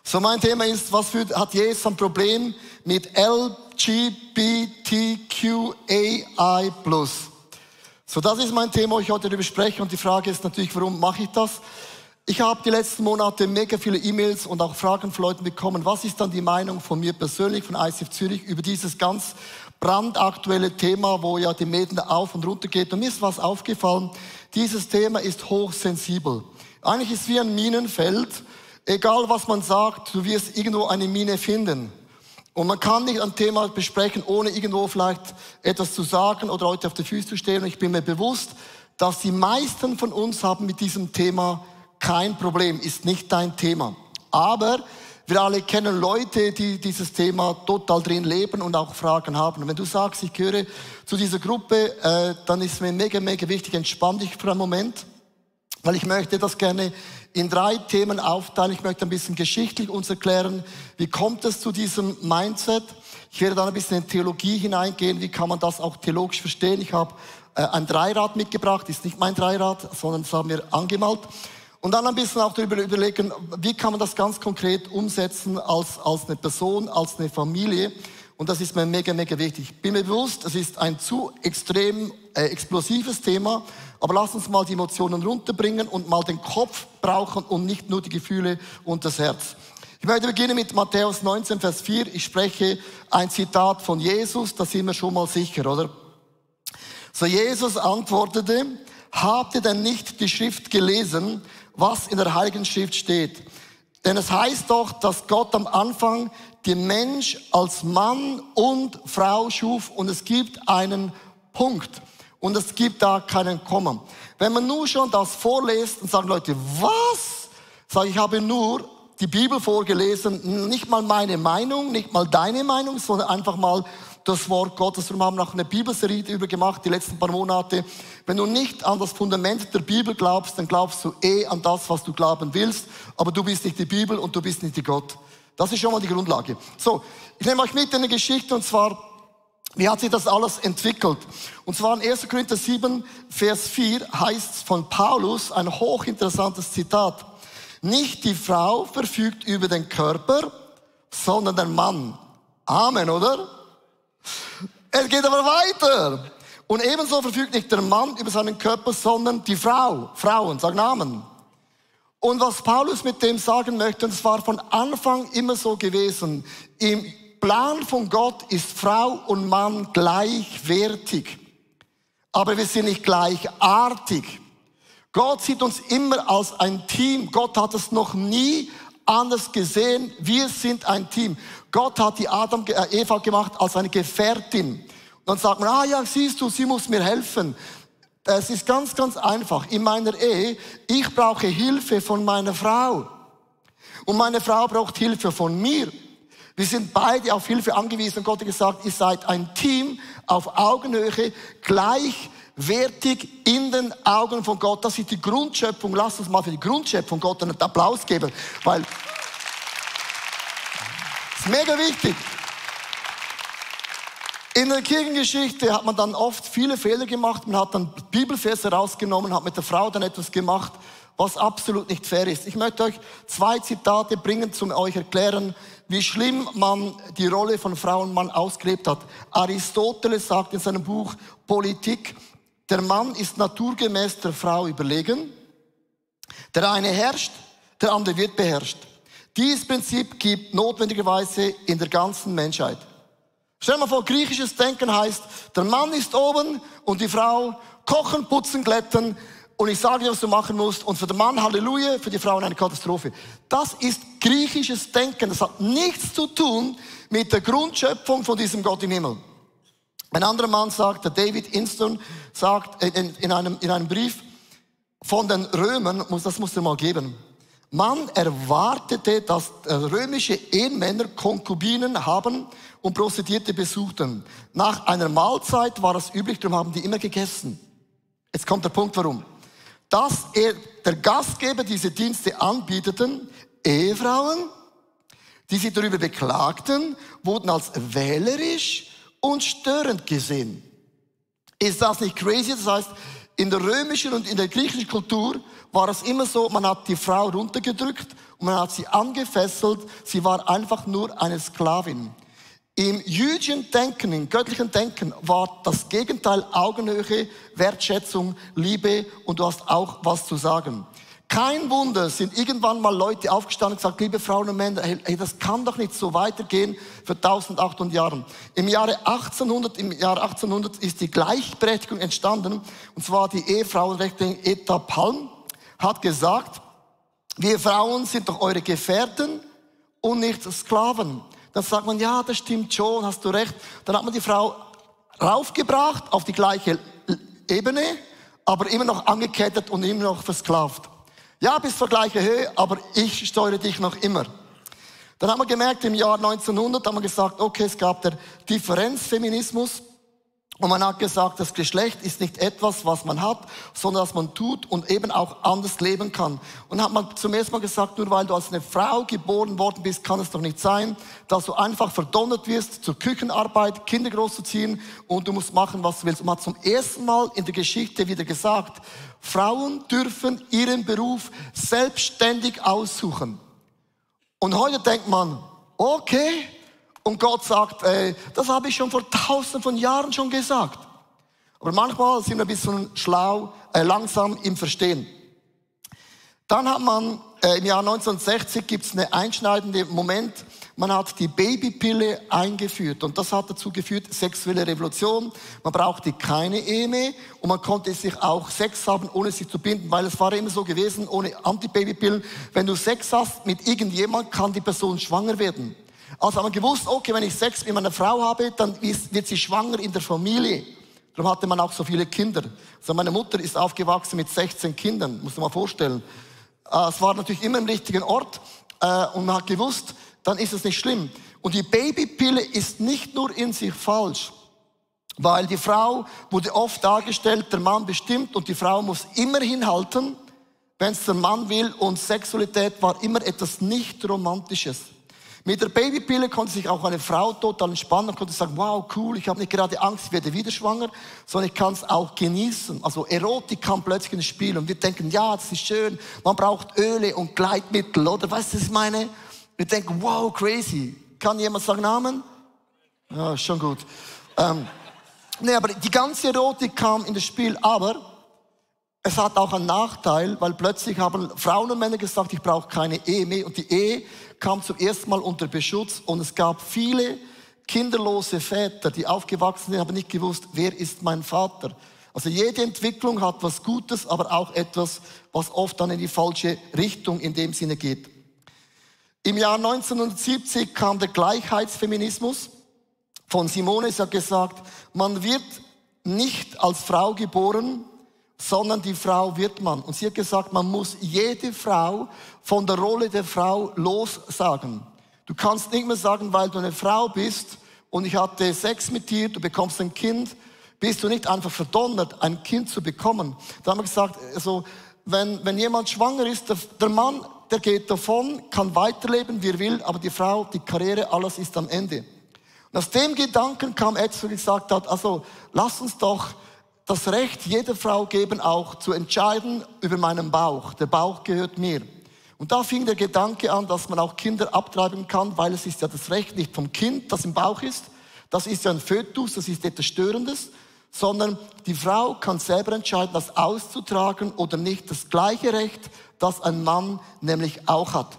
So, mein Thema ist, hat Jesus ein Problem mit LGBTQAI+. So, das ist mein Thema, wo ich heute darüber spreche. Und die Frage ist natürlich, warum mache ich das? Ich habe die letzten Monate mega viele E-Mails und auch Fragen von Leuten bekommen. Was ist dann die Meinung von mir persönlich, von ICF Zürich, über dieses ganz brandaktuelle Thema, wo ja die Medien auf und runter geht. Und mir ist was aufgefallen, dieses Thema ist hochsensibel. Eigentlich ist es wie ein Minenfeld. Egal was man sagt, du wirst irgendwo eine Mine finden. Und man kann nicht ein Thema besprechen, ohne irgendwo vielleicht etwas zu sagen oder Leute auf die Füße zu stellen. Und ich bin mir bewusst, dass die meisten von uns haben mit diesem Thema kein Problem, ist nicht dein Thema. Aber wir alle kennen Leute, die dieses Thema total drin leben und auch Fragen haben. Und wenn du sagst, ich gehöre zu dieser Gruppe, dann ist mir mega, mega wichtig, entspann dich für einen Moment, weil ich möchte das gerne in 3 Themen aufteilen. Ich möchte ein bisschen geschichtlich uns erklären, wie kommt es zu diesem Mindset. Ich werde dann ein bisschen in Theologie hineingehen, wie kann man das auch theologisch verstehen. Ich habe ein Dreirad mitgebracht, ist nicht mein Dreirad, sondern das haben wir angemalt. Und dann ein bisschen auch darüber überlegen, wie kann man das ganz konkret umsetzen als eine Person, als eine Familie. Und das ist mir mega, mega wichtig. Ich bin mir bewusst, es ist ein zu extrem explosives Thema, aber lass uns mal die Emotionen runterbringen und mal den Kopf brauchen und nicht nur die Gefühle und das Herz. Ich möchte beginnen mit Matthäus 19, Vers 4. Ich spreche ein Zitat von Jesus, da sind wir schon mal sicher, oder? So, Jesus antwortete, habt ihr denn nicht die Schrift gelesen, was in der Heiligen Schrift steht? Denn es heißt doch, dass Gott am Anfang den Mensch als Mann und Frau schuf und es gibt einen Punkt und es gibt da keinen Komma. Wenn man nur schon das vorliest und sagen Leute, was? Sag ich, habe nur die Bibel vorgelesen, nicht mal meine Meinung, nicht mal deine Meinung, sondern einfach mal das Wort Gottes. Wir haben auch eine Bibelserie darüber gemacht, die letzten paar Monate. Wenn du nicht an das Fundament der Bibel glaubst, dann glaubst du an das, was du glauben willst. Aber du bist nicht die Bibel und du bist nicht die Gott. Das ist schon mal die Grundlage. So, ich nehme euch mit in eine Geschichte und zwar, wie hat sich das alles entwickelt? Und zwar in 1. Korinther 7, Vers 4 heißt es von Paulus, ein hochinteressantes Zitat. Nicht die Frau verfügt über den Körper, sondern der Mann. Amen, oder? Es geht aber weiter. Und ebenso verfügt nicht der Mann über seinen Körper, sondern die Frau. Frauen, sag Namen. Und was Paulus mit dem sagen möchte, und es war von Anfang immer so gewesen, im Plan von Gott ist Frau und Mann gleichwertig. Aber wir sind nicht gleichartig. Gott sieht uns immer als ein Team. Gott hat es noch nie anders gesehen. Wir sind ein Team. Gott hat die Eva gemacht als eine Gefährtin. Und dann sagt man, ja, siehst du, sie muss mir helfen. Es ist ganz, ganz einfach. In meiner Ehe, ich brauche Hilfe von meiner Frau. Und meine Frau braucht Hilfe von mir. Wir sind beide auf Hilfe angewiesen. Und Gott hat gesagt, ihr seid ein Team auf Augenhöhe, gleichwertig in den Augen von Gott. Das ist die Grundschöpfung. Lasst uns mal für die Grundschöpfung Gott einen Applaus geben. Weil das ist mega wichtig. In der Kirchengeschichte hat man dann oft viele Fehler gemacht. Man hat dann Bibelverse rausgenommen, hat mit der Frau dann etwas gemacht, was absolut nicht fair ist. Ich möchte euch 2 Zitate bringen, um euch erklären, wie schlimm man die Rolle von Frau und Mann ausgelebt hat. Aristoteles sagt in seinem Buch Politik, der Mann ist naturgemäß der Frau überlegen. Der eine herrscht, der andere wird beherrscht. Dieses Prinzip gibt notwendigerweise in der ganzen Menschheit. Stell dir mal vor, griechisches Denken heißt, der Mann ist oben und die Frau kochen, putzen, glätten und ich sage dir, was du machen musst. Und für den Mann Halleluja, für die Frau eine Katastrophe. Das ist griechisches Denken. Das hat nichts zu tun mit der Grundschöpfung von diesem Gott im Himmel. Ein anderer Mann sagt, der David Inston, sagt in einem Brief von den Römern, das musst du mal geben. Man erwartete, dass römische Ehemänner Konkubinen haben und Prostituierte besuchten. Nach einer Mahlzeit war es üblich, darum haben die immer gegessen. Jetzt kommt der Punkt, warum. Dass der Gastgeber diese Dienste anbieteten, Ehefrauen, die sich darüber beklagten, wurden als wählerisch und störend gesehen. Ist das nicht crazy? Das heißt, In der römischen und in der griechischen Kultur war es immer so, man hat die Frau runtergedrückt und man hat sie angefesselt. Sie war einfach nur eine Sklavin. Im jüdischen Denken, im göttlichen Denken war das Gegenteil Augenhöhe, Wertschätzung, Liebe und du hast auch was zu sagen. Kein Wunder, sind irgendwann mal Leute aufgestanden und gesagt, liebe Frauen und Männer, hey, das kann doch nicht so weitergehen für 1800 Jahren. Im Jahr 1800 ist die Gleichberechtigung entstanden und zwar die Ehefrauenrechtlerin Etta Palm hat gesagt, wir Frauen sind doch eure Gefährten und nicht Sklaven. Dann sagt man, ja, das stimmt schon, hast du recht. Dann hat man die Frau raufgebracht auf die gleiche Ebene, aber immer noch angekettet und immer noch versklavt. Ja, bis zur gleichen Höhe, aber ich steuere dich noch immer. Dann haben wir gemerkt, im Jahr 1900 haben wir gesagt, okay, es gab der Differenzfeminismus. Und man hat gesagt, das Geschlecht ist nicht etwas, was man hat, sondern was man tut und eben auch anders leben kann. Und dann hat man zum ersten Mal gesagt, nur weil du als eine Frau geboren worden bist, kann es doch nicht sein, dass du einfach verdonnert wirst zur Küchenarbeit, Kinder großzuziehen und du musst machen, was du willst. Und man hat zum ersten Mal in der Geschichte wieder gesagt, Frauen dürfen ihren Beruf selbstständig aussuchen. Und heute denkt man, okay, und Gott sagt, das habe ich schon vor tausenden von Jahren schon gesagt. Aber manchmal sind wir ein bisschen langsam im Verstehen. Dann hat man, im Jahr 1960 gibt es einen einschneidenden Moment, man hat die Babypille eingeführt. Und das hat dazu geführt, sexuelle Revolution. Man brauchte keine Ehe mehr und man konnte sich auch Sex haben, ohne sich zu binden, weil es war immer so gewesen, ohne Antibabypillen, wenn du Sex hast mit irgendjemand, kann die Person schwanger werden. Also haben wir gewusst, okay, wenn ich Sex mit meiner Frau habe, dann wird sie schwanger in der Familie. Darum hatte man auch so viele Kinder. Also meine Mutter ist aufgewachsen mit 16 Kindern, musst du mal vorstellen. Es war natürlich immer im richtigen Ort und man hat gewusst, dann ist es nicht schlimm. Und die Babypille ist nicht nur in sich falsch, weil die Frau wurde oft dargestellt, der Mann bestimmt und die Frau muss immer hinhalten, wenn es der Mann will und Sexualität war immer etwas nicht Romantisches. Mit der Babypille konnte sich auch eine Frau total entspannen und konnte sagen, wow, cool, ich habe nicht gerade Angst, ich werde wieder schwanger, sondern ich kann es auch genießen. Also Erotik kam plötzlich ins Spiel und wir denken, ja, das ist schön, man braucht Öle und Gleitmittel, oder? Weißt du, was ich meine? Wir denken, wow, crazy. Kann jemand sagen Amen? Ja, schon gut. Nee, aber die ganze Erotik kam in das Spiel, aber es hat auch einen Nachteil, weil plötzlich haben Frauen und Männer gesagt, ich brauche keine Ehe mehr. Und die Ehe kam zum ersten Mal unter Beschutz und es gab viele kinderlose Väter, die aufgewachsen sind, haben nicht gewusst, wer ist mein Vater. Also jede Entwicklung hat was Gutes, aber auch etwas, was oft dann in die falsche Richtung in dem Sinne geht. Im Jahr 1970 kam der Gleichheitsfeminismus. Von Simone, sie hat gesagt, man wird nicht als Frau geboren, sondern die Frau wird man. Und sie hat gesagt, man muss jede Frau von der Rolle der Frau lossagen. Du kannst nicht mehr sagen, weil du eine Frau bist und ich hatte Sex mit dir, du bekommst ein Kind, bist du nicht einfach verdonnert, ein Kind zu bekommen. Da haben wir gesagt, also, wenn jemand schwanger ist, der Mann, der geht davon, kann weiterleben, wie er will, aber die Frau, die Karriere, alles ist am Ende. Und aus dem Gedanken kam Edson und gesagt hat, also lass uns doch das Recht jeder Frau geben, auch zu entscheiden über meinen Bauch. Der Bauch gehört mir. Und da fing der Gedanke an, dass man auch Kinder abtreiben kann, weil es ist ja das Recht nicht vom Kind, das im Bauch ist. Das ist ja ein Fötus, das ist etwas Störendes. Sondern die Frau kann selber entscheiden, das auszutragen oder nicht. Das gleiche Recht, das ein Mann nämlich auch hat.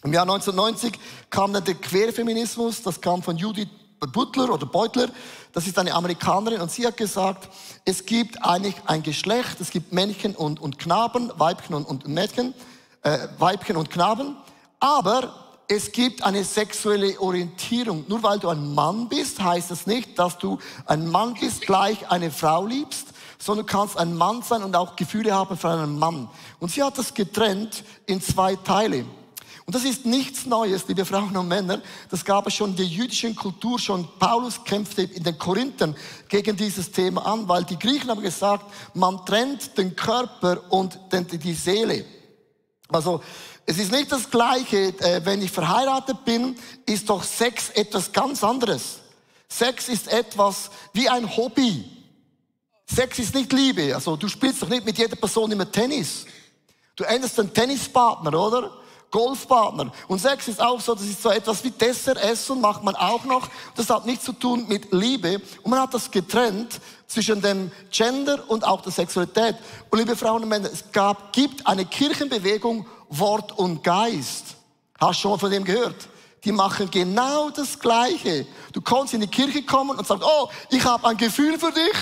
Im Jahr 1990 kam dann der Queerfeminismus, das kam von Judith Beutler, das ist eine Amerikanerin und sie hat gesagt, es gibt eigentlich ein Geschlecht, es gibt Männchen und Knaben, Weibchen und Mädchen, Weibchen und Knaben, aber es gibt eine sexuelle Orientierung. Nur weil du ein Mann bist, heißt es nicht, dass du ein Mann bist, gleich eine Frau liebst, sondern du kannst ein Mann sein und auch Gefühle haben für einen Mann. Und sie hat das getrennt in zwei Teile. Und das ist nichts Neues, liebe Frauen und Männer. Das gab es schon in der jüdischen Kultur. Schon Paulus kämpfte in den Korinthern gegen dieses Thema an, weil die Griechen haben gesagt, man trennt den Körper und die Seele. Also es ist nicht das Gleiche, wenn ich verheiratet bin, ist doch Sex etwas ganz anderes. Sex ist etwas wie ein Hobby. Sex ist nicht Liebe. Also du spielst doch nicht mit jeder Person immer Tennis. Du änderst einen Tennispartner, oder? Golfpartner. Und Sex ist auch so, das ist so etwas wie Dessert essen, macht man auch noch. Das hat nichts zu tun mit Liebe. Und man hat das getrennt zwischen dem Gender und auch der Sexualität. Und liebe Frauen und Männer, es gibt eine Kirchenbewegung Wort und Geist. Hast du schon mal von dem gehört? Die machen genau das Gleiche. Du kannst in die Kirche kommen und sagst, oh, ich habe ein Gefühl für dich,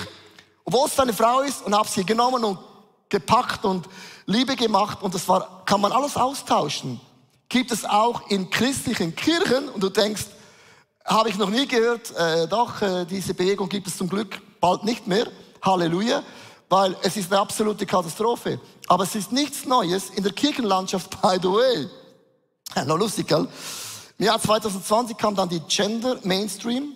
obwohl es deine Frau ist, und habe sie genommen und gepackt und Liebe gemacht, und das kann man alles austauschen. Gibt es auch in christlichen Kirchen, und du denkst, habe ich noch nie gehört, diese Bewegung gibt es zum Glück bald nicht mehr. Halleluja, weil es ist eine absolute Katastrophe. Aber es ist nichts Neues in der Kirchenlandschaft, by the way. Ja, noch lustig, gell? Im Jahr 2020 kam dann die Gender Mainstream.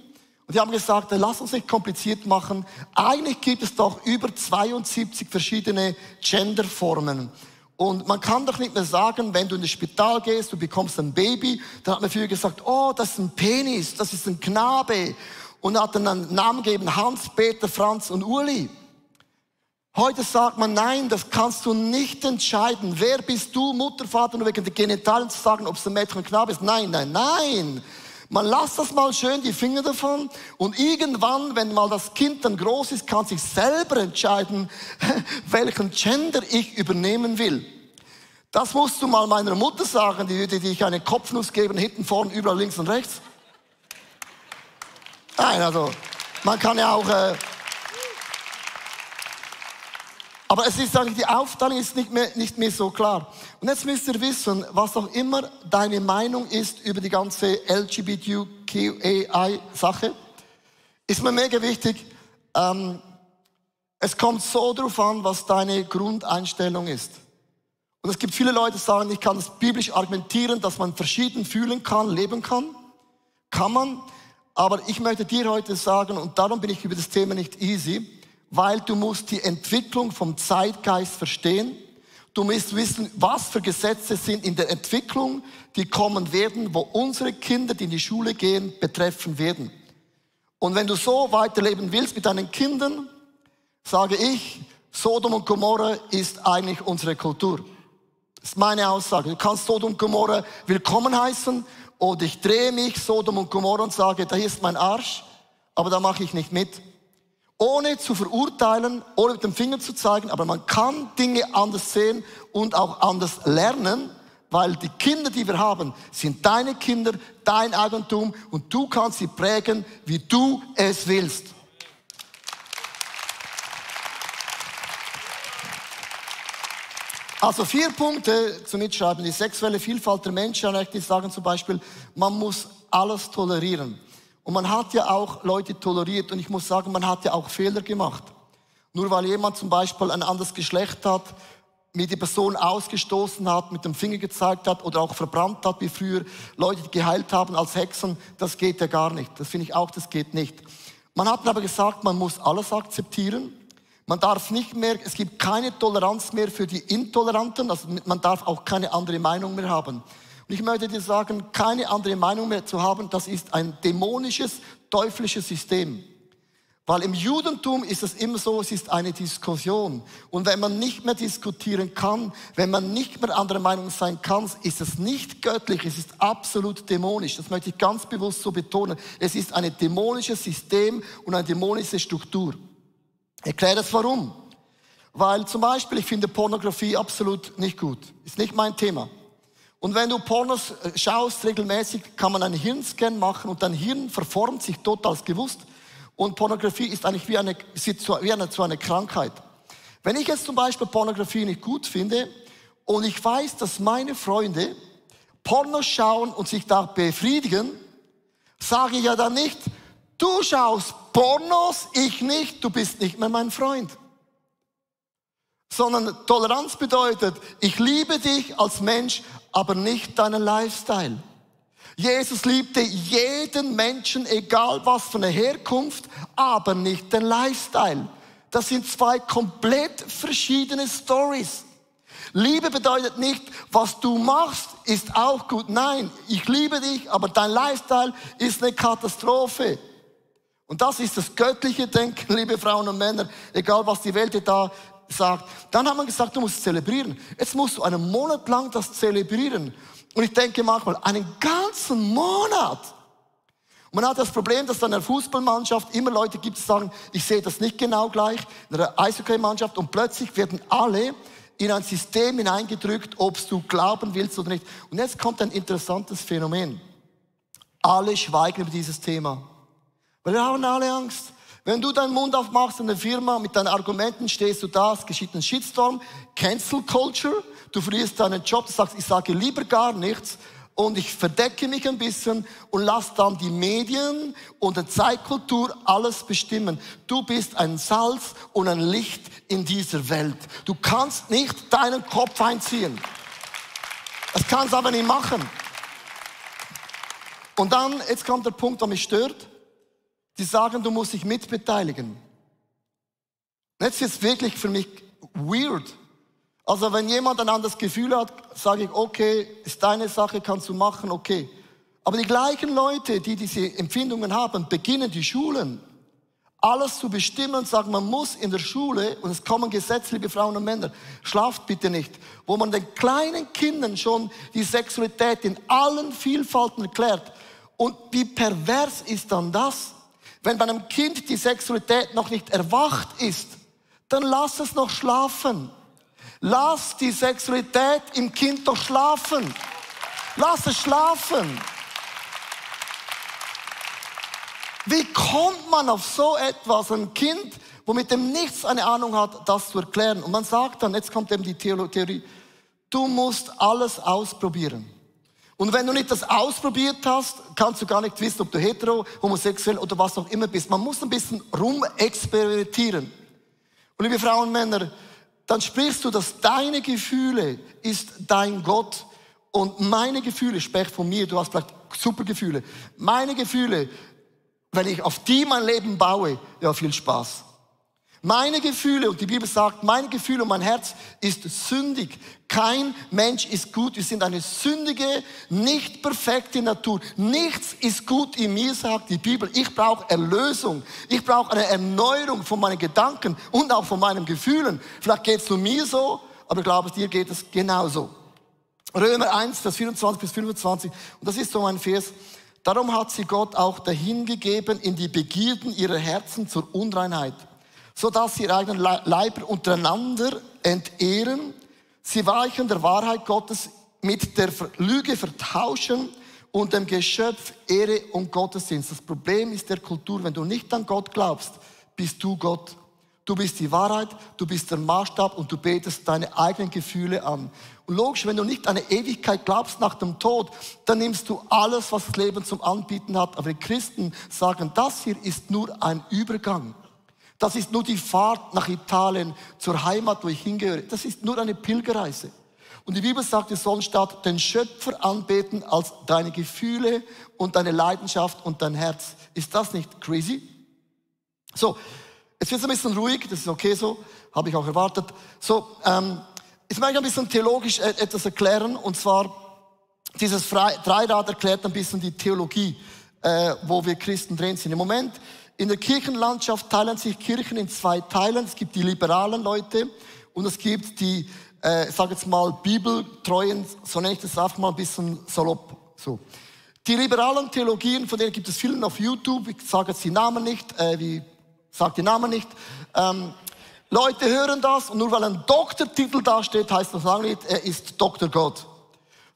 Und die haben gesagt, lass uns nicht kompliziert machen. Eigentlich gibt es doch über 72 verschiedene Genderformen. Und man kann doch nicht mehr sagen, wenn du in das Spital gehst, du bekommst ein Baby, dann hat man früher gesagt, oh, das ist ein Penis, das ist ein Knabe. Und hat dann einen Namen gegeben, Hans, Peter, Franz und Uli. Heute sagt man, nein, das kannst du nicht entscheiden. Wer bist du, Mutter, Vater, nur wegen der Genitalien zu sagen, ob es ein Mädchen oder ein Knabe ist? Nein, nein, nein. Man lässt das mal schön, die Finger davon. Und irgendwann, wenn mal das Kind dann groß ist, kann sich selber entscheiden, welchen Gender ich übernehmen will. Das musst du mal meiner Mutter sagen, die würde dich eine Kopfnuss geben, hinten, vorne, überall, links und rechts. Nein, also, man kann ja auch... aber es ist eigentlich, die Aufteilung ist nicht mehr so klar. Und jetzt müsst ihr wissen, was auch immer deine Meinung ist über die ganze LGBTQAI-Sache, ist mir mega wichtig. Es kommt so darauf an, was deine Grundeinstellung ist. Und es gibt viele Leute, die sagen, ich kann es biblisch argumentieren, dass man verschieden fühlen kann, leben kann. Kann man. Aber ich möchte dir heute sagen, und darum bin ich über das Thema nicht easy, weil du musst die Entwicklung vom Zeitgeist verstehen. Du musst wissen, was für Gesetze sind in der Entwicklung, die kommen werden, wo unsere Kinder, die in die Schule gehen, betreffen werden. Und wenn du so weiterleben willst mit deinen Kindern, sage ich, Sodom und Gomorra ist eigentlich unsere Kultur. Das ist meine Aussage. Du kannst Sodom und Gomorra willkommen heißen, oder ich drehe mich, Sodom und Gomorra, und sage, da hier ist mein Arsch, aber da mache ich nicht mit. Ohne zu verurteilen, ohne mit dem Finger zu zeigen, aber man kann Dinge anders sehen und auch anders lernen, weil die Kinder, die wir haben, sind deine Kinder, dein Eigentum, und du kannst sie prägen, wie du es willst. Also 4 Punkte zum Mitschreiben. Die sexuelle Vielfalt der Menschenrechte sagen zum Beispiel, man muss alles tolerieren. Und man hat ja auch Leute toleriert, und ich muss sagen, man hat ja auch Fehler gemacht. Nur weil jemand zum Beispiel ein anderes Geschlecht hat, mir die Person ausgestoßen hat, mit dem Finger gezeigt hat oder auch verbrannt hat, wie früher Leute, die geheilt haben als Hexen, das geht ja gar nicht. Das finde ich auch, das geht nicht. Man hat aber gesagt, man muss alles akzeptieren. Man darf nicht mehr, es gibt keine Toleranz mehr für die Intoleranten, also man darf auch keine andere Meinung mehr haben. Und ich möchte dir sagen, keine andere Meinung mehr zu haben, das ist ein dämonisches, teuflisches System. Weil im Judentum ist es immer so, es ist eine Diskussion. Und wenn man nicht mehr diskutieren kann, wenn man nicht mehr anderer Meinung sein kann, ist es nicht göttlich, es ist absolut dämonisch. Das möchte ich ganz bewusst so betonen. Es ist ein dämonisches System und eine dämonische Struktur. Ich erkläre das warum. Weil zum Beispiel, ich finde Pornografie absolut nicht gut. Ist nicht mein Thema. Und wenn du Pornos schaust, regelmäßig, kann man einen Hirnscan machen, und dein Hirn verformt sich total gewusst. Und Pornografie ist eigentlich wie eine Krankheit. Wenn ich jetzt zum Beispiel Pornografie nicht gut finde und ich weiß, dass meine Freunde Pornos schauen und sich da befriedigen, sage ich ja dann nicht, du schaust Pornos, ich nicht, du bist nicht mehr mein Freund. Sondern Toleranz bedeutet, ich liebe dich als Mensch, aber nicht deinen Lifestyle. Jesus liebte jeden Menschen, egal was für eine Herkunft, aber nicht den Lifestyle. Das sind 2 komplett verschiedene Stories. Liebe bedeutet nicht, was du machst, ist auch gut. Nein, ich liebe dich, aber dein Lifestyle ist eine Katastrophe. Und das ist das göttliche Denken, liebe Frauen und Männer, egal was die Welt da sagt. Dann haben wir gesagt, du musst zelebrieren. Jetzt musst du einen Monat lang das zelebrieren. Und ich denke manchmal, einen ganzen Monat. Und man hat das Problem, dass dann in einer Fußballmannschaft immer Leute gibt, die sagen, ich sehe das nicht genau gleich, in einer Eishockey-Mannschaft, und plötzlich werden alle in ein System hineingedrückt, ob du glauben willst oder nicht. Und jetzt kommt ein interessantes Phänomen. Alle schweigen über dieses Thema. Weil wir haben alle Angst. Wenn du deinen Mund aufmachst in der Firma, mit deinen Argumenten stehst du da, es geschieht ein Shitstorm, Cancel Culture, du verlierst deinen Job, du sagst, ich sage lieber gar nichts und ich verdecke mich ein bisschen und lass dann die Medien und die Zeitkultur alles bestimmen. Du bist ein Salz und ein Licht in dieser Welt. Du kannst nicht deinen Kopf einziehen. Das kannst du aber nicht machen. Und dann, jetzt kommt der Punkt, der mich stört. Die sagen, du musst dich mitbeteiligen. Jetzt ist es wirklich für mich weird. Also wenn jemand ein anderes Gefühl hat, sage ich, okay, ist deine Sache, kannst du machen, okay. Aber die gleichen Leute, die diese Empfindungen haben, beginnen die Schulen, alles zu bestimmen und sagen, man muss in der Schule, und es kommen Gesetze, liebe Frauen und Männer, schlaft bitte nicht, wo man den kleinen Kindern schon die Sexualität in allen Vielfalten erklärt. Und wie pervers ist dann das? Wenn bei einem Kind die Sexualität noch nicht erwacht ist, dann lass es noch schlafen. Lass die Sexualität im Kind doch schlafen. Lass es schlafen. Wie kommt man auf so etwas, ein Kind, wo mit dem nichts eine Ahnung hat, das zu erklären? Und man sagt dann, jetzt kommt eben die Theorie, du musst alles ausprobieren. Und wenn du nicht das ausprobiert hast, kannst du gar nicht wissen, ob du hetero, homosexuell oder was auch immer bist. Man muss ein bisschen rumexperimentieren. Und liebe Frauen und Männer, dann sprichst du, dass deine Gefühle ist dein Gott und meine Gefühle, sprech von mir, du hast vielleicht super Gefühle. Meine Gefühle, wenn ich auf die mein Leben baue, ja, viel Spaß. Meine Gefühle, und die Bibel sagt, meine Gefühle und mein Herz ist sündig. Kein Mensch ist gut. Wir sind eine sündige, nicht perfekte Natur. Nichts ist gut in mir, sagt die Bibel. Ich brauche Erlösung. Ich brauche eine Erneuerung von meinen Gedanken und auch von meinen Gefühlen. Vielleicht geht es nur mir so, aber ich glaube, dir geht es genauso. Römer 1, Vers 24 bis 25. Und das ist so ein Vers. Darum hat sie Gott auch dahingegeben in die Begierden ihrer Herzen zur Unreinheit, sodass sie ihre eigenen Leiber untereinander entehren, sie weichen der Wahrheit Gottes mit der Lüge vertauschen und dem Geschöpf Ehre und Gottesdienst. Das Problem ist der Kultur, wenn du nicht an Gott glaubst, bist du Gott. Du bist die Wahrheit, du bist der Maßstab und du betest deine eigenen Gefühle an. Und logisch, wenn du nicht an eine Ewigkeit glaubst nach dem Tod, dann nimmst du alles, was das Leben zum Anbieten hat. Aber die Christen sagen, das hier ist nur ein Übergang. Das ist nur die Fahrt nach Italien zur Heimat, wo ich hingehöre. Das ist nur eine Pilgerreise. Und die Bibel sagt, wir sollen statt den Schöpfer anbeten als deine Gefühle und deine Leidenschaft und dein Herz. Ist das nicht crazy? So, jetzt wird es ein bisschen ruhig, das ist okay so, habe ich auch erwartet. So, ich möchte ein bisschen theologisch etwas erklären, und zwar dieses Dreirad erklärt ein bisschen die Theologie, wo wir Christen drin sind. Im Moment in der Kirchenlandschaft teilen sich Kirchen in zwei Teilen. Es gibt die liberalen Leute und es gibt die, sag jetzt mal, bibeltreuen, so nenne ich das einfach mal ein bisschen salopp. So. Die liberalen Theologien, von denen gibt es viele auf YouTube, ich sage jetzt die Namen nicht, Leute hören das und nur weil ein Doktortitel da steht, heißt das lange nicht, er ist Dr. Gott.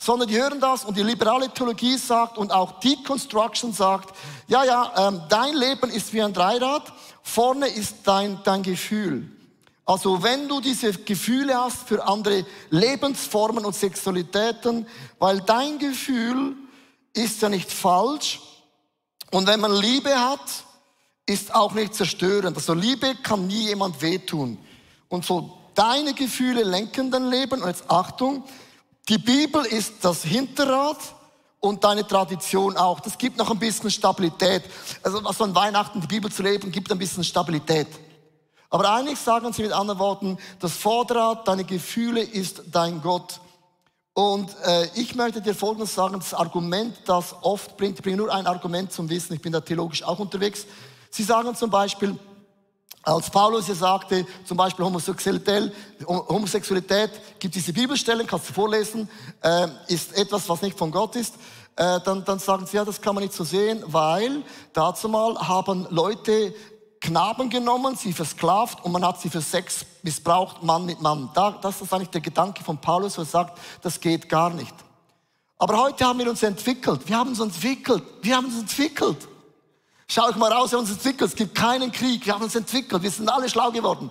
Sondern die hören das und die liberale Theologie sagt und auch Deconstruction sagt, dein Leben ist wie ein Dreirad, vorne ist dein Gefühl. Also wenn du diese Gefühle hast für andere Lebensformen und Sexualitäten, weil dein Gefühl ist ja nicht falsch und wenn man Liebe hat, ist auch nicht zerstörend. Also Liebe kann nie jemand wehtun. Und so deine Gefühle lenken dein Leben. Und jetzt Achtung, die Bibel ist das Hinterrad und deine Tradition auch. Das gibt noch ein bisschen Stabilität. Also an Weihnachten die Bibel zu leben, gibt ein bisschen Stabilität. Aber eigentlich sagen sie mit anderen Worten, das Vorderrad, deine Gefühle ist dein Gott. Und ich möchte dir Folgendes sagen, das Argument, das oft bringt, ich bringe nur ein Argument zum Wissen, ich bin da theologisch auch unterwegs. Sie sagen zum Beispiel, als Paulus ja sagte, zum Beispiel Homosexualität, gibt diese Bibelstellen, kannst du vorlesen, ist etwas, was nicht von Gott ist, dann sagen sie, ja, das kann man nicht so sehen, weil dazu mal haben Leute Knaben genommen, sie versklavt und man hat sie für Sex missbraucht, Mann mit Mann. Das ist eigentlich der Gedanke von Paulus, wo er sagt, das geht gar nicht. Aber heute haben wir uns entwickelt. Schau euch mal raus, wir haben uns entwickelt. Es gibt keinen Krieg, wir haben uns entwickelt. Wir sind alle schlau geworden.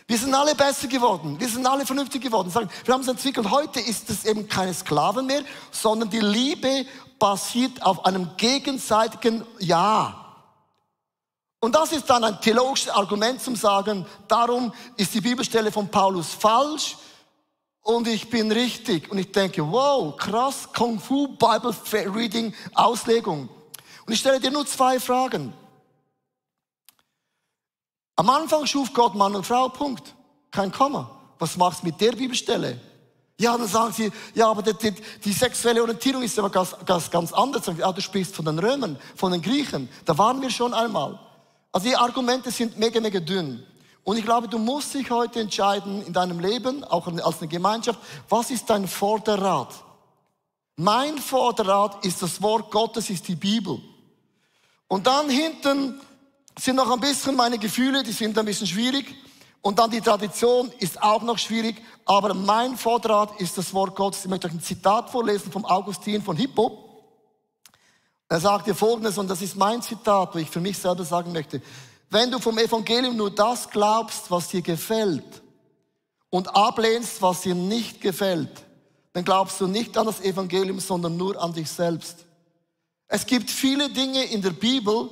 Wir sind alle besser geworden. Wir sind alle vernünftig geworden. Wir haben uns entwickelt. Heute ist es eben keine Sklaven mehr, sondern die Liebe basiert auf einem gegenseitigen Ja. Und das ist dann ein theologisches Argument zum Sagen, darum ist die Bibelstelle von Paulus falsch und ich bin richtig. Und ich denke, wow, krass, Kung Fu, Bible Reading, Auslegung. Und ich stelle dir nur 2 Fragen. Am Anfang schuf Gott Mann und Frau, Punkt. Kein Komma. Was machst du mit der Bibelstelle? Ja, dann sagen sie, ja, aber die sexuelle Orientierung ist aber ganz anders. Ja, du sprichst von den Römern, von den Griechen. Da waren wir schon einmal. Also die Argumente sind mega dünn. Und ich glaube, du musst dich heute entscheiden in deinem Leben, auch als eine Gemeinschaft, was ist dein Vorderrad? Mein Vorderrad ist das Wort Gottes, ist die Bibel. Und dann hinten sind noch ein bisschen meine Gefühle, die sind ein bisschen schwierig. Und dann die Tradition ist auch noch schwierig. Aber mein Vorderrad ist das Wort Gottes. Ich möchte euch ein Zitat vorlesen vom Augustin von Hippo. Er sagt dir Folgendes, und das ist mein Zitat, wo ich für mich selber sagen möchte. Wenn du vom Evangelium nur das glaubst, was dir gefällt, und ablehnst, was dir nicht gefällt, dann glaubst du nicht an das Evangelium, sondern nur an dich selbst. Es gibt viele Dinge in der Bibel,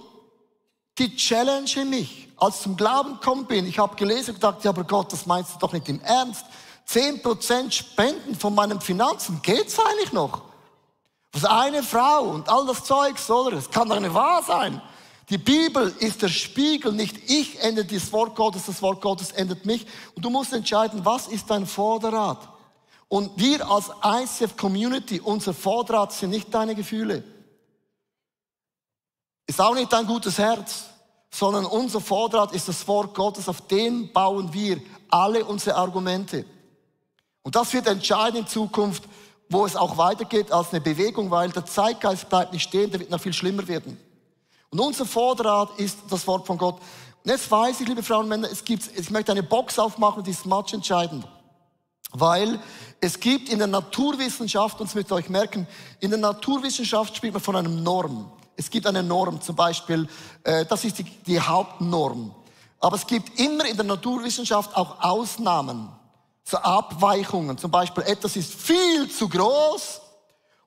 die challengen mich. Als ich zum Glauben gekommen bin, ich habe gelesen und gedacht, ja, aber Gott, das meinst du doch nicht im Ernst. 10% Spenden von meinen Finanzen, geht's eigentlich noch? Was eine Frau und all das Zeugs, oder? Es kann doch nicht wahr sein. Die Bibel ist der Spiegel, nicht ich ändere das Wort Gottes ändert mich. Und du musst entscheiden, was ist dein Vorderrad? Und wir als ICF Community, unser Vorderrad sind nicht deine Gefühle. Ist auch nicht dein gutes Herz, sondern unser Vorderrad ist das Wort Gottes, auf dem bauen wir alle unsere Argumente. Und das wird entscheiden in Zukunft, wo es auch weitergeht als eine Bewegung, weil der Zeitgeist bleibt nicht stehen, der wird noch viel schlimmer werden. Und unser Vorderrad ist das Wort von Gott. Und jetzt weiß ich, liebe Frauen und Männer, ich möchte eine Box aufmachen, die ist matchentscheidend. Weil es gibt in der Naturwissenschaft, und das müsst ihr euch merken, in der Naturwissenschaft spricht man von einem Norm. Es gibt eine Norm, zum Beispiel, das ist die Hauptnorm. Aber es gibt immer in der Naturwissenschaft auch Ausnahmen, so Abweichungen. Zum Beispiel, etwas ist viel zu groß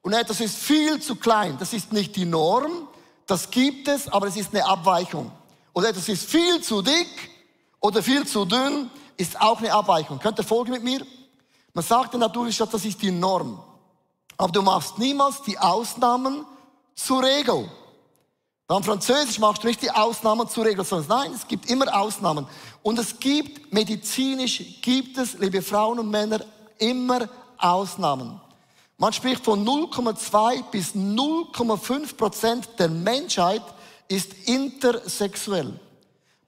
und etwas ist viel zu klein. Das ist nicht die Norm, das gibt es, aber es ist eine Abweichung. Oder etwas ist viel zu dick oder viel zu dünn, ist auch eine Abweichung. Könnt ihr folgen mit mir? Man sagt in der Naturwissenschaft, das ist die Norm. Aber du machst niemals die Ausnahmen zur Regel. Beim Französisch machst du nicht die Ausnahmen zur Regel, sondern nein, es gibt immer Ausnahmen. Und es gibt, medizinisch gibt es, liebe Frauen und Männer, immer Ausnahmen. Man spricht von 0,2 bis 0,5% der Menschheit ist intersexuell.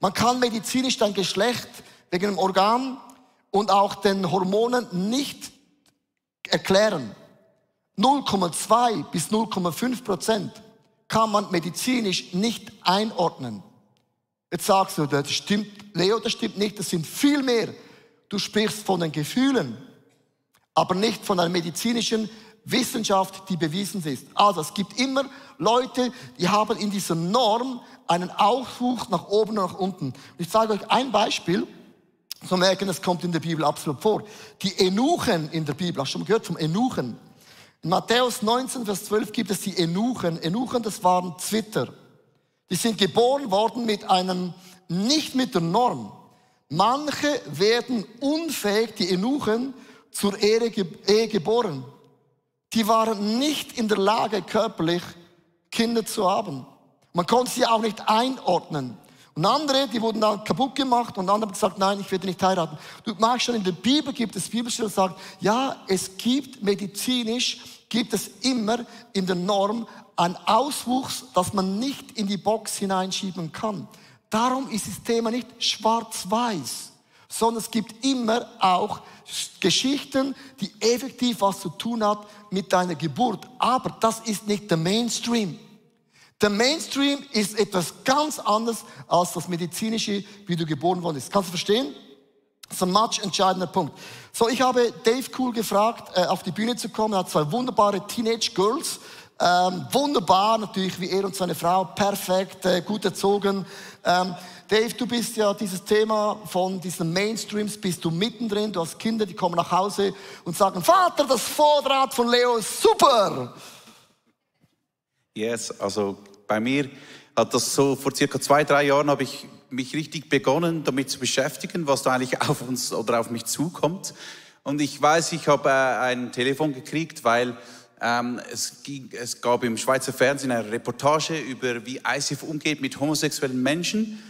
Man kann medizinisch dein Geschlecht wegen dem Organ und auch den Hormonen nicht erklären. 0,2 bis 0,5% kann man medizinisch nicht einordnen. Jetzt sagst du, das stimmt, Leo, das stimmt nicht, das sind viel mehr. Du sprichst von den Gefühlen, aber nicht von einer medizinischen Wissenschaft, die bewiesen ist. Also es gibt immer Leute, die haben in dieser Norm einen Aufruf nach oben und nach unten. Und ich zeige euch ein Beispiel, so merken, es kommt in der Bibel absolut vor. Die Eunuchen in der Bibel, hast du schon mal gehört vom Eunuchen? In Matthäus 19, Vers 12 gibt es die Eunuchen. Eunuchen, das waren Zwitter. Die sind geboren worden nicht mit der Norm. Manche werden unfähig, die Eunuchen, zur Ehe geboren. Die waren nicht in der Lage, körperlich Kinder zu haben. Man konnte sie auch nicht einordnen. Und andere, die wurden dann kaputt gemacht und andere haben gesagt, nein, ich werde nicht heiraten. Du magst schon, in der Bibel gibt es Bibelstellen, die sagen, ja, es gibt medizinisch gibt es immer in der Norm einen Auswuchs, das man nicht in die Box hineinschieben kann. Darum ist das Thema nicht schwarz-weiß, sondern es gibt immer auch Geschichten, die effektiv was zu tun hat mit deiner Geburt. Aber das ist nicht der Mainstream. Der Mainstream ist etwas ganz anderes als das medizinische, wie du geboren worden bist. Kannst du verstehen? Das ist ein entscheidender Punkt. So, ich habe Dave Cool gefragt, auf die Bühne zu kommen. Er hat 2 wunderbare Teenage Girls. Wunderbar, natürlich, wie er und seine Frau. Perfekt, gut erzogen. Dave, du bist ja dieses Thema von diesen Mainstreams, bist du mittendrin. Du hast Kinder, die kommen nach Hause und sagen, Vater, das Vorderrad von Leo ist super. Yes, also bei mir hat das so vor circa 2-3 Jahren habe ich mich richtig begonnen, damit zu beschäftigen, was da eigentlich auf uns oder auf mich zukommt. Und ich weiß, ich habe ein Telefon gekriegt, weil es gab im Schweizer Fernsehen eine Reportage über, wie ICF umgeht mit homosexuellen Menschen.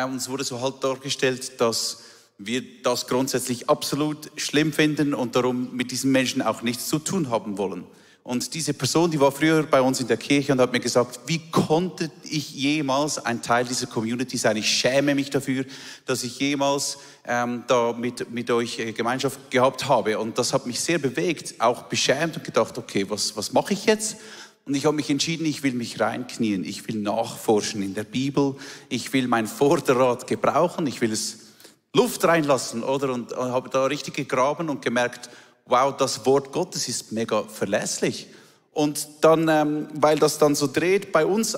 Und es wurde so halt dargestellt, dass wir das grundsätzlich absolut schlimm finden und darum mit diesen Menschen auch nichts zu tun haben wollen. Und diese Person, die war früher bei uns in der Kirche und hat mir gesagt, wie konnte ich jemals ein Teil dieser Community sein? Ich schäme mich dafür, dass ich jemals da mit euch Gemeinschaft gehabt habe. Und das hat mich sehr bewegt, auch beschämt und gedacht, okay, was mache ich jetzt? Und ich habe mich entschieden, ich will mich reinknien, ich will nachforschen in der Bibel, ich will mein Vorderrad gebrauchen, ich will es Luft reinlassen, oder? Und habe da richtig gegraben und gemerkt, wow, das Wort Gottes ist mega verlässlich. Und dann, weil das dann so dreht, bei uns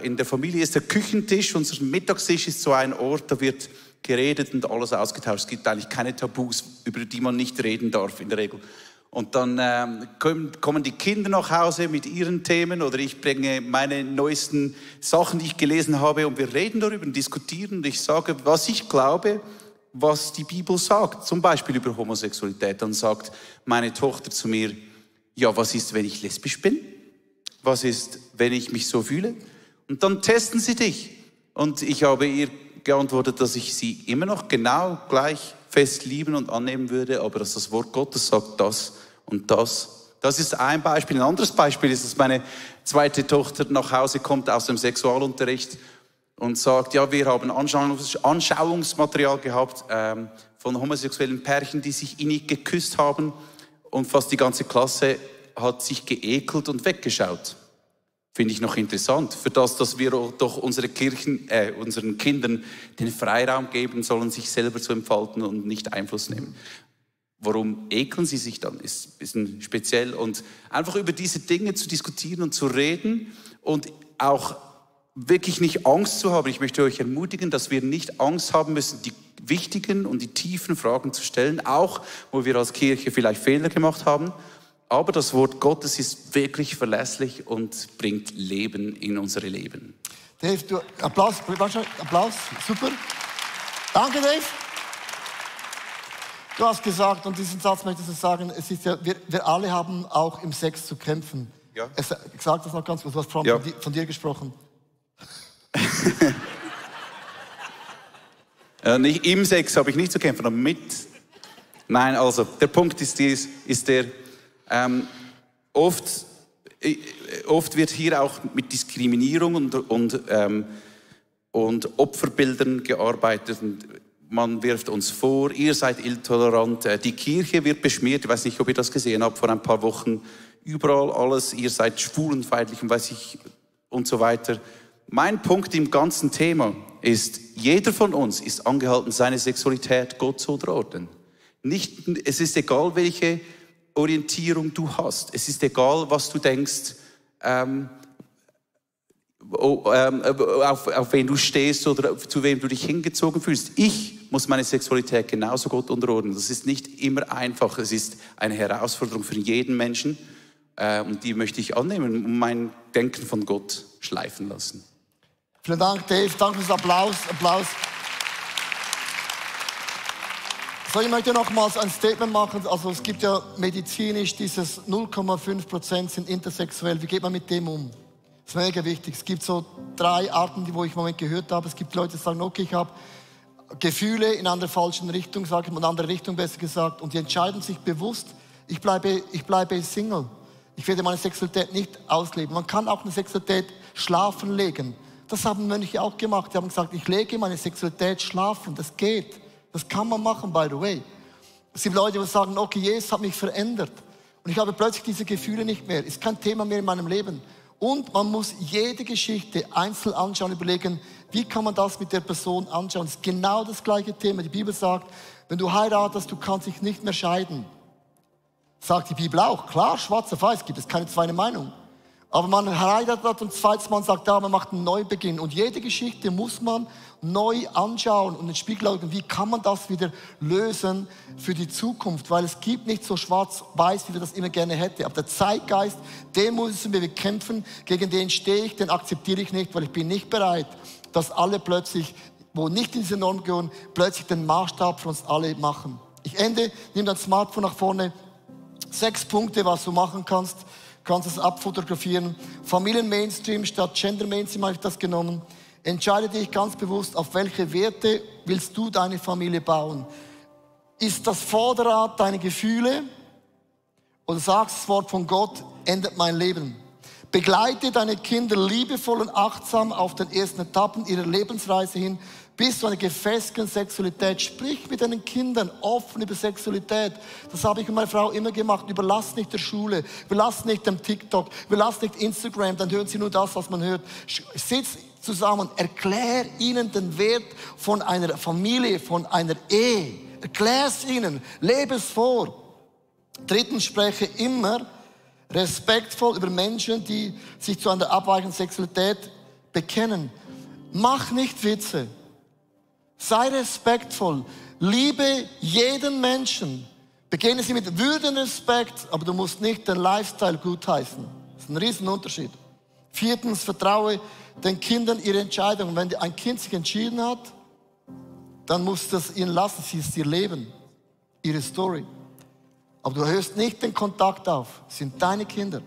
in der Familie ist der Küchentisch, unser Mittagstisch ist so ein Ort, da wird geredet und alles ausgetauscht. Es gibt eigentlich keine Tabus, über die man nicht reden darf in der Regel. Und dann kommen die Kinder nach Hause mit ihren Themen oder ich bringe meine neuesten Sachen, die ich gelesen habe und wir reden darüber und diskutieren und ich sage, was ich glaube, was die Bibel sagt, zum Beispiel über Homosexualität. Dann sagt meine Tochter zu mir, ja, was ist, wenn ich lesbisch bin? Was ist, wenn ich mich so fühle? Und dann testen sie dich. Und ich habe ihr geantwortet, dass ich sie immer noch genau gleich fest lieben und annehmen würde, aber dass das Wort Gottes sagt das und das. Das ist ein Beispiel. Ein anderes Beispiel ist, dass meine zweite Tochter nach Hause kommt aus dem Sexualunterricht und sagt, ja, wir haben Anschauungsmaterial gehabt von homosexuellen Pärchen, die sich innig geküsst haben und fast die ganze Klasse hat sich geekelt und weggeschaut. Finde ich noch interessant. Für das, dass wir doch unseren Kindern den Freiraum geben sollen, sich selber zu entfalten und nicht Einfluss nehmen. Warum ekeln sie sich dann? Ist ein bisschen speziell. Und einfach über diese Dinge zu diskutieren und zu reden und auch wirklich nicht Angst zu haben. Ich möchte euch ermutigen, dass wir nicht Angst haben müssen, die wichtigen und die tiefen Fragen zu stellen, auch wo wir als Kirche vielleicht Fehler gemacht haben. Aber das Wort Gottes ist wirklich verlässlich und bringt Leben in unsere Leben. Dave, Applaus, super. Danke, Dave. Du hast gesagt, und diesen Satz möchte ich sagen, es ist ja, wir alle haben auch im Sex zu kämpfen. Ja. Ich sage das noch ganz kurz, du hast vorhin von dir gesprochen. Nicht im Sex habe ich nicht zu kämpfen, aber mit. Nein, also der Punkt ist der, oft wird hier auch mit Diskriminierung und Opferbildern gearbeitet. Und man wirft uns vor, ihr seid intolerant. Die Kirche wird beschmiert. Ich weiß nicht, ob ihr das gesehen habt, vor ein paar Wochen. Überall alles, ihr seid schwulenfeindlich und weiß ich und so weiter. Mein Punkt im ganzen Thema ist, jeder von uns ist angehalten, seine Sexualität Gott zu unterordnen. Es ist egal, welche Orientierung du hast. Es ist egal, was du denkst, auf wen du stehst oder zu wem du dich hingezogen fühlst. Ich muss meine Sexualität genauso Gott unterordnen. Das ist nicht immer einfach. Es ist eine Herausforderung für jeden Menschen. Und die möchte ich annehmen und mein Denken von Gott schleifen lassen. Vielen Dank, Dave. Danke fürs Applaus. So, ich möchte nochmals ein Statement machen. Also es gibt ja medizinisch dieses 0,5% sind intersexuell. Wie geht man mit dem um? Das ist mega wichtig. Es gibt so 3 Arten, die wo ich im Moment gehört habe. Es gibt Leute, die sagen, okay, ich habe Gefühle in einer falschen Richtung, sage ich mal, in eine andere Richtung besser gesagt. Und die entscheiden sich bewusst, ich bleibe Single. ich werde meine Sexualität nicht ausleben. Man kann auch eine Sexualität schlafen legen. Das haben Mönche auch gemacht. Die haben gesagt, ich lege meine Sexualität schlafen. Das geht. Das kann man machen, by the way. Es gibt Leute, die sagen, okay, Jesus hat mich verändert. Und ich habe plötzlich diese Gefühle nicht mehr. Ist kein Thema mehr in meinem Leben. Und man muss jede Geschichte einzeln anschauen, überlegen, wie kann man das mit der Person anschauen. Das ist genau das gleiche Thema. Die Bibel sagt, wenn du heiratest, du kannst dich nicht mehr scheiden. Sagt die Bibel auch. Klar, schwarz auf weiß, gibt es keine zweite Meinung. Aber man heiratet und zweites Mal sagt, man macht einen Neubeginn. Und jede Geschichte muss man neu anschauen und in den Spiegel schauen, wie kann man das wieder lösen für die Zukunft. Weil es gibt nicht so schwarz-weiß, wie wir das immer gerne hätten. Aber der Zeitgeist, den müssen wir bekämpfen, gegen den stehe ich, den akzeptiere ich nicht, weil ich bin nicht bereit, dass alle plötzlich, wo nicht in diese Norm gehören, plötzlich den Maßstab für uns alle machen. Ich ende, nimm dein Smartphone nach vorne. 6 Punkte, was du machen kannst. Du kannst es abfotografieren. Familien-Mainstream statt Gender-Mainstream habe ich das genommen. Entscheide dich ganz bewusst, auf welche Werte willst du deine Familie bauen. Ist das Vorderrad deine Gefühle? Oder sagst das Wort von Gott, ändert mein Leben. Begleite deine Kinder liebevoll und achtsam auf den ersten Etappen ihrer Lebensreise hin, bis zu einer gefestigten Sexualität. Sprich mit deinen Kindern offen über Sexualität. Das habe ich und meine Frau immer gemacht. Überlass nicht der Schule, überlass nicht dem TikTok, überlass nicht Instagram, dann hören sie nur das, was man hört. Sitz zusammen, erklär ihnen den Wert von einer Familie, von einer Ehe. Erklär es ihnen, lebe es vor. 3. spreche immer respektvoll über Menschen, die sich zu einer abweichenden Sexualität bekennen. Mach nicht Witze. Sei respektvoll. Liebe jeden Menschen. Beginne sie mit Würde und Respekt, aber du musst nicht den Lifestyle gutheißen. Das ist ein Riesenunterschied. 4. vertraue den Kindern ihre Entscheidung. Wenn ein Kind sich entschieden hat, dann musst du es ihnen lassen. Sie ist ihr Leben, ihre Story. Aber du hörst nicht den Kontakt auf. Es sind deine Kinder.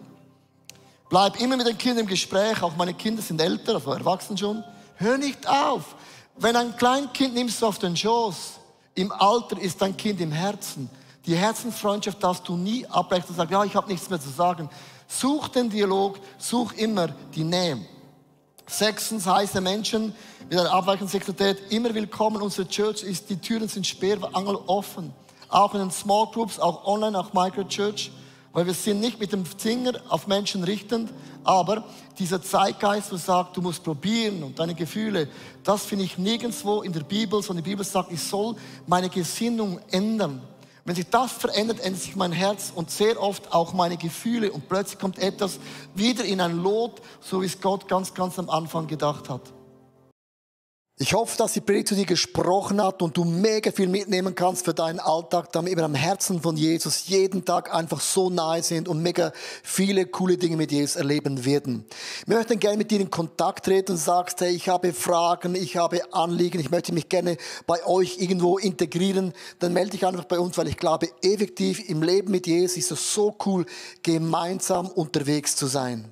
Bleib immer mit den Kindern im Gespräch. Auch meine Kinder sind älter, also erwachsen schon. Hör nicht auf. Wenn ein Kleinkind nimmst du auf den Schoß, im Alter ist dein Kind im Herzen. Die Herzensfreundschaft darfst du nie abbrechen und sagen, ja, ich habe nichts mehr zu sagen. Such den Dialog, such immer die Nähe. 6. heiße Menschen mit einer abweichenden Sexualität immer willkommen. Unsere Church ist, die Türen sind sperrangel offen. Auch in den Small Groups, auch online, auch Microchurch. Weil wir sind nicht mit dem Finger auf Menschen richtend, aber dieser Zeitgeist, der sagt, du musst probieren und deine Gefühle, das finde ich nirgendwo in der Bibel, sondern die Bibel sagt, ich soll meine Gesinnung ändern. Wenn sich das verändert, ändert sich mein Herz und sehr oft auch meine Gefühle und plötzlich kommt etwas wieder in ein Lot, so wie es Gott ganz am Anfang gedacht hat. Ich hoffe, dass die Predigt zu dir gesprochen hat und du mega viel mitnehmen kannst für deinen Alltag, damit wir am Herzen von Jesus jeden Tag einfach so nahe sind und mega viele coole Dinge mit Jesus erleben werden. Wir möchten gerne mit dir in Kontakt treten und sagst, hey, ich habe Fragen, ich habe Anliegen, ich möchte mich gerne bei euch irgendwo integrieren, dann melde dich einfach bei uns, weil ich glaube, effektiv im Leben mit Jesus ist es so cool, gemeinsam unterwegs zu sein.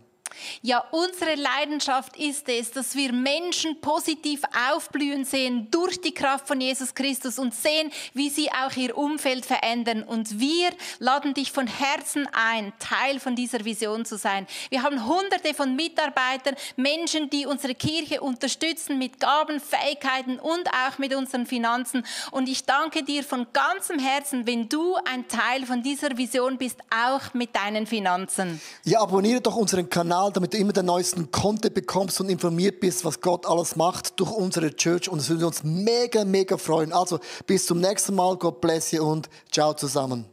Ja, unsere Leidenschaft ist es, dass wir Menschen positiv aufblühen sehen durch die Kraft von Jesus Christus und sehen, wie sie auch ihr Umfeld verändern. Und wir laden dich von Herzen ein, Teil von dieser Vision zu sein. Wir haben Hunderte von Mitarbeitern, Menschen, die unsere Kirche unterstützen mit Gaben, Fähigkeiten und auch mit unseren Finanzen. Und ich danke dir von ganzem Herzen, wenn du ein Teil von dieser Vision bist, auch mit deinen Finanzen. Ja, abonniere doch unseren Kanal, damit du immer den neuesten Content bekommst und informiert bist, was Gott alles macht durch unsere Church. Und es würde uns mega freuen. Also bis zum nächsten Mal. God bless you und ciao zusammen.